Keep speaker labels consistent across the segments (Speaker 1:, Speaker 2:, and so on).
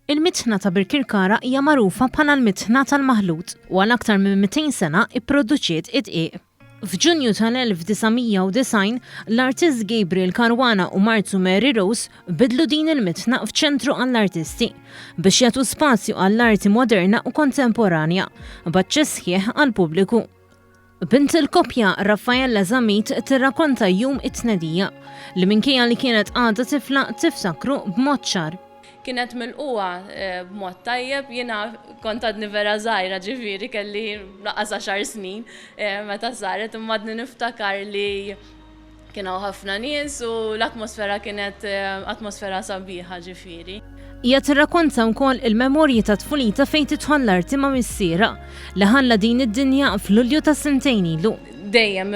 Speaker 1: Il-mitħna ta' Birkirkara hija magħrufa bħala l-mitħna tal-maħlut u għal aktar minn 200 sena ipproduċiet id-dqiq. F'Ġunju tal-1990, l-artist Gabriel Caruana u martu Mary Rose bidlu din il-mitħna f'ċentru għall-artisti biex jagħtu spazju għall-arti moderna u kontemporanja b'aċċess sħiħ għall-pubbliku. Bint il-koppja Raffaella Zammit tirrakonta jum it-tnedija li minkejja li kienet għadha tifla tiftakru b'mod ċar.
Speaker 2: Kienet milqugħa b'mod tajjeb, jiena kont għadni vera żgħira ġifieri kelli lanqas għaxar snin meta saret imma għadni niftakar li Kien hawn ħafna nies u l-atmosfera kienet atmosfera sabiħa ġifieri.
Speaker 1: Hija tirrakonta wkoll il-memorji ta' tfulitha fejn tidħol l-arti ma' missierha, li ħalla din id-dinja f'Lulju ta' sentejn ilu.
Speaker 2: Dejjem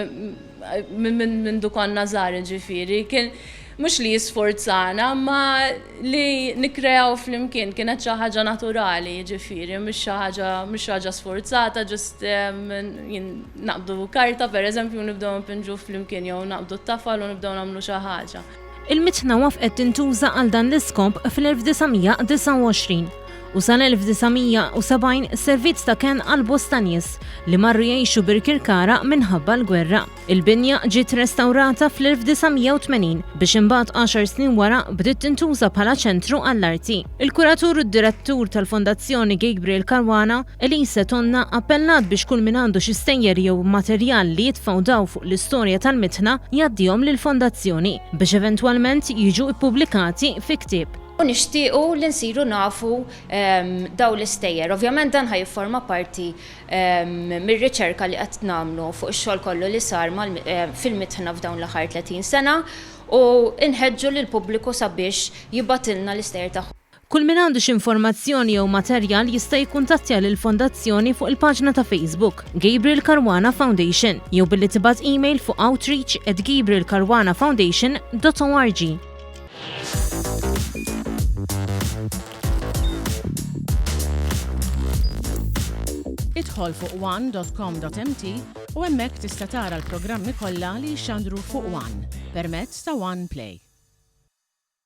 Speaker 2: minn mindu konna żgħar ġifieri, kien mhux li jisforzana imma li nikkreaw flimkien kienet xi ħaġa naturali ġifieri, mhux xi ħaġa mhux xi ħaġa sforzata ġust Naqbdu karta pereżempju u nibdew npinġu flimkien jew naqbdu t-tafal u nibdew nagħmlu xi ħaġa.
Speaker 1: Il-mitħna wafqet tintuża għal dan l-iskop fl-1929 u sal-1970 serviet ta' kenn għal bosta nies li marru jgħixu Birkirkara minħabba l-gwerra. Il-binja ġiet restawrata fl-1980 biex imbagħad għaxar snin wara bdiet tintuża bħala ċentru għall-arti. Il-kuratur u d-direttur tal-Fondazzjoni Gabriel Caruana, Elise Tonna appellat biex kull min għandu xi stejjer jew materjal li jitfgħu dawl fuq l-istorja tal-mitħna jgħaddihom lill-Fondazzjoni biex eventwalment jiġu ppubblikati fi ktieb.
Speaker 3: U nixtiequ li nsiru nafu dawn l-istejjer. Ovvjament dan ħa jifforma parti mir-riċerka li qed nagħmlu fuq ix-xogħol kollu li sar fil-mitħna f'dawn l-aħħar 30 sena u nħeġġu lill-pubbliku sabiex jibgħatilna l-istejjer tagħhom.
Speaker 1: Kull min għandu xi informazzjoni jew materjal jista' jikkuntattja lill-Fondazzjoni fuq il-paġna ta' Facebook, Gabriel Caruana Foundation, jew billi tibgħat email fuq outreach at gabrielcaruanafoundation dot org.
Speaker 4: Idħol fuq one.com.mt u hemmhekk tista' tara l-programmi kollha li jixxandru fuq One permezz ta' One Play.